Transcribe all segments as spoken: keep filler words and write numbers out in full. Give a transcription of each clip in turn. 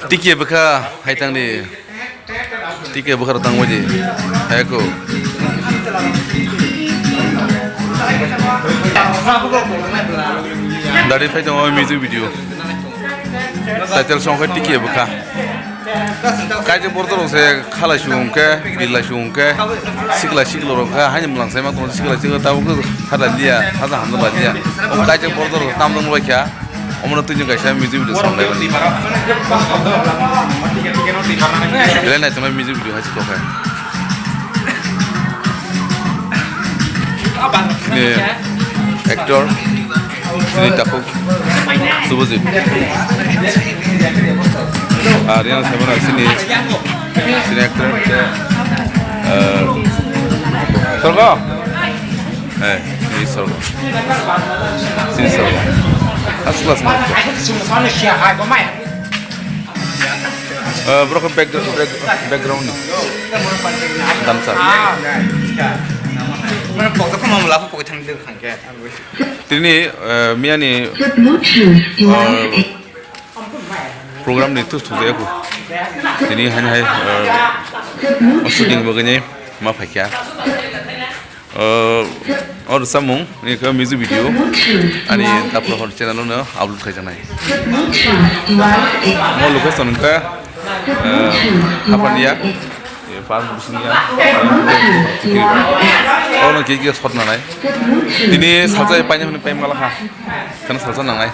Tiki bwkha hai tangdi. Tiki bwkha rok tangbaidi. Hai ko. Dari phai tongo music video. Title song khe Tiki bwkha. Kaisa borok rok se khalai su hwnkhe, bilai su hwnkhe, sikla sikla rok khe, haini mwlang sai ma tongo sikla sikla tabuk khe kha lai liya, haja hamjak lai liya. O kaisa borok rok tam tong bai kha. Omono twi kaisa music video song lai mani. Belai naithoknai music video hai se kok hai. Ni actor sini takhuk Subhajit. Ar yang sama sini sini actor, eh, Sorgo. Eh, ini Sorgo. Sini Sorgo. First class man. Eh, bro, back, back, background ni. Dancer. Tini, eh, miyani, eh, program ni tu thujaya ku. Tini hani hai, eh, shooting bagwi ni ma phaikha. Eh, or samung ni khe music video ani Tapra Hor channel no upload khaijaknai. Mo location khe, eh, Hapania. Ye, par bising ya. Ono kiki sot nanai. Tini sajai paina hwnwi paima lakha. Khana salsa nangnai.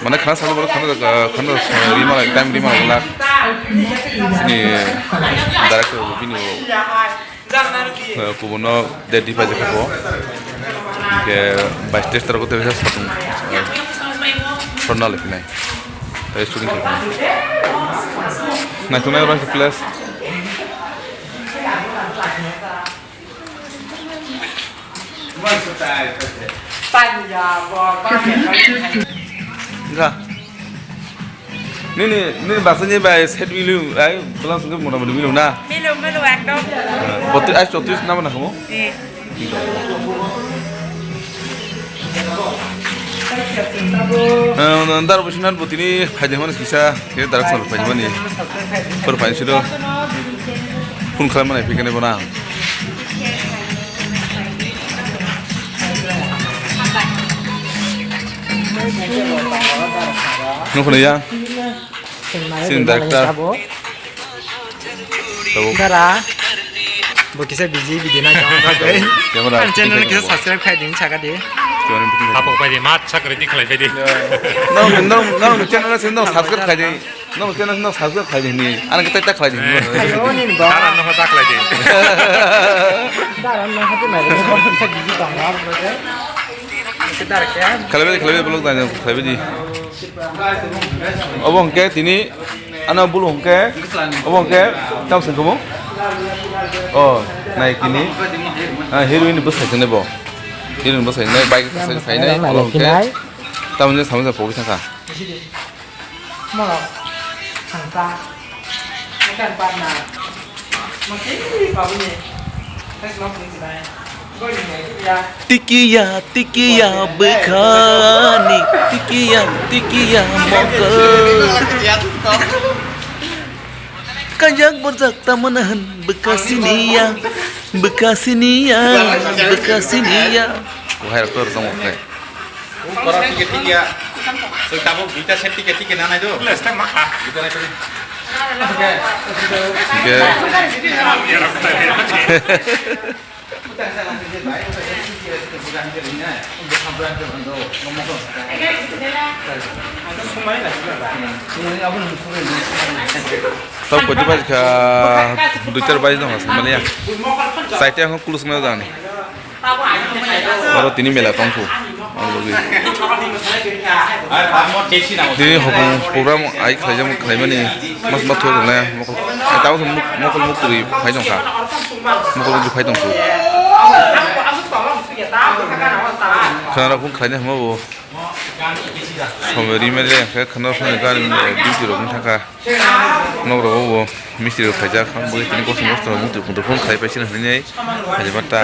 Mane khana salsa bolo khana, khana rima lai, time rima lai lak. Sini director bini kubuno date dipa jekha ko. Ke vice tester ko te sot, sot na leknai. Tei shooting khaikha. Naithoknai oro khe place. Ga. Nini, nini basa ni bai set milu, ai, plus ke mota mota milu na. Milu, milu, ekdom. Botri-, ai, chotris nama na kamu? Eh. Eh, nang dar bwswk nan bwtwini phaidi hwnmani kisa, khe darak sal phaidi hwnmani. Por phaidi siro. Phone khlai mani phikani bono ang. Nukho ya. Sini director. Tabuk. Dara, bo kisa busy video nai tong bagwi. Camera. Ang channel kisa subscribe khai di, saka di. Camera. Hapok pai di, mat sakri di khlai pai di. No, no, no, channel sini no subscribe khai di. No, channel no subscribe khai di ni. Ana kita tak khai di. Ayo, ni ba. Dara no tak khlai di. Dara no hati nai. Busy tong. Khlai bai di, khlai bai di, vlog nai, khlai bai di. Obo hwnkhe tini ano bulu hwnkhe, obo hwnkhe tamo se kumo? O, nai tini. Ah, heroine bwsai tene bo. Heroine bwsai ne bike sai sai ne, obo hwnkhe. Tamo je samsa pogwi thangkha. Tikiya, tikiya, bwkhani, tikiya, tikiya, mokol. Kajak borjak tamana hwn, bwkha siniya, bwkha siniya, bwkha siniya. Kohai rok to rwchapmung khe. Tabuk duita set tike tike nanai do. Duita nai tadi. Hingke. Tok koti bai kha, duitar bai dong, samaliya. Saite ang kulus na dan. Oro tini mela tongkhu. Ang logwi. Tini hopung program ai khlaijak, khlaimani mas ma thok na mokol. Tamo mok-, mokol muk twi phai tongkha. Mokol muk phai tongkhu. Khana rok phone khlaina hwnma bo. Somoi rimani le khe khana rok phone gari duty rok wng thangkha. Nok rogo bo mistri rok khaijak, ang bo tini kosom kosom muitu muitu phone khlai paisini hwnwi nai. Khaijak ta.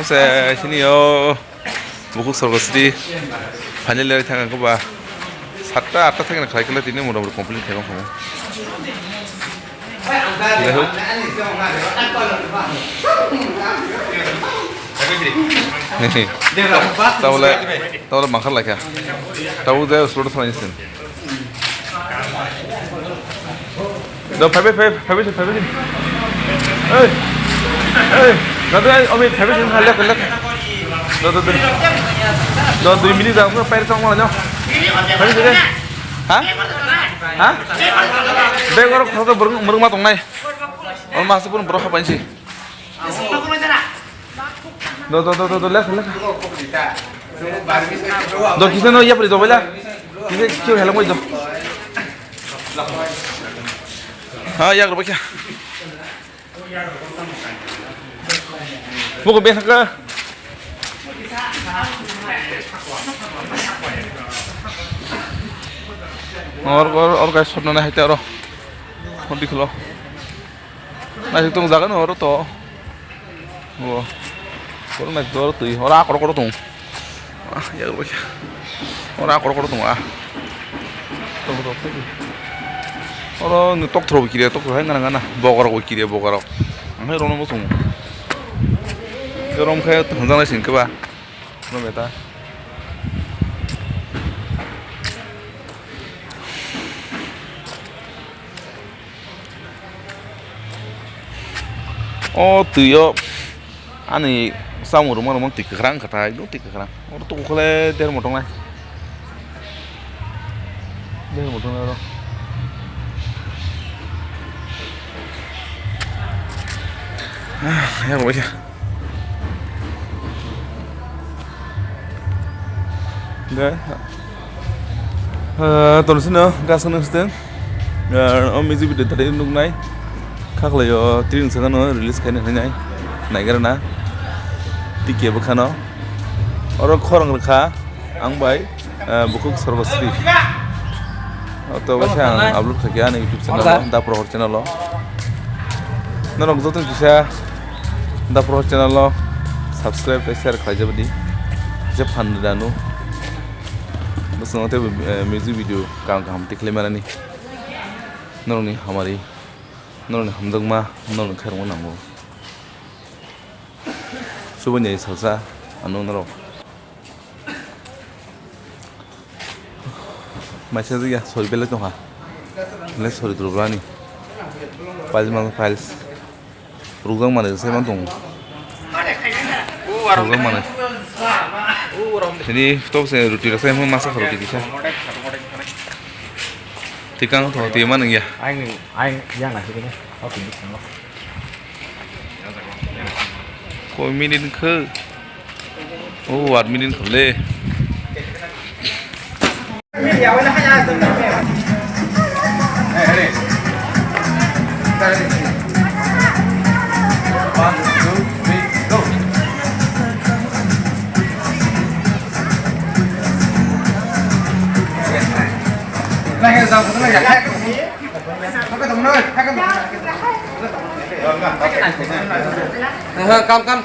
Ose sini yo. Bukhuk sorgo sri. Final le thangkha ba. Satta atta thangna khlai khlai tini mora mora complete khaima khamu. Hello. Tabole, tabole mangkhar laikha. Tabuk jai slot thangni sin. Do, phaibai, phai, phaibai, phaibai. Ei. Ei. Nadu, ei, omi, phaibai, sin, lekha, lekha. Do, do, do. Do, dui minute jang, phai tong ma, no. Phaibai, sin. Ha? Ha? Bag oro khoto burung, burung ma tongnai. Oro ma se pun borok hapainsi. Do, do, do, do, do, lekha, lekha. Do, kisa no yapri do, bela. Kisa kyo helong do. Ha, yak ro bakya. Buku biasa ke. Or, or, or guys, sotna na hai taro. Hodi khlo. Naisik tong jaga no oro to. Bo. Oro naisik to oro twi. Oro a korok korok tong. Ah, ya oro. Oro a korok korok tong a. Oro ni tok thro kire tok thro hai ngana ngana. Bogarok bo kire bogarok. Ang hai rono bo tong. Rom khai to hanjang lai sin ke ba. Rom eta. O twi o ani samung rwma rwma twi kwkhwrang kha ta, ekdom twi kwkhwrang. Oro tuku khe le der motongnai. Der motongnai oro. Ah, ya, bo ya. De, ah, tonsino gas nung siteng. Ah, o music video tadi nuknai. Khaklai o tring sana no release khaina hinai. Naigra na. Tike bwkhano. Oro khorang rwkha ang bai. Ah, bukhuk Sorgo Sri. Oto waisa ang upload khaikha ani YouTube channel o, Da Prohor channel o. Norok joto kisa Da Prohor channel o subscribe tei share khlaijabadi. Kisa phan rwdanu. Bwskango tei, eh, music video kaham kaham tei khlai manani. Norokni hamari, norokni hamjakma, norokni khairokma nango. Suboni salsa, ano norok. Maisa jigya sori belai tongkha. Belai sori drobrani. Piles mang piles. Rukjak manwi se man tongo. Rukjak manwi. Sini tok se ruti rok se masa ruti kisa. Tikang to ti man ya. Aing aing yang nasi kene. Oke. Koi minute khe? O, one minute khe le. One, two, three, go. Aha, kam, kam.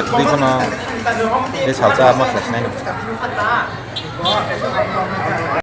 Twi kheno, tei salsa ma khlai sinai no.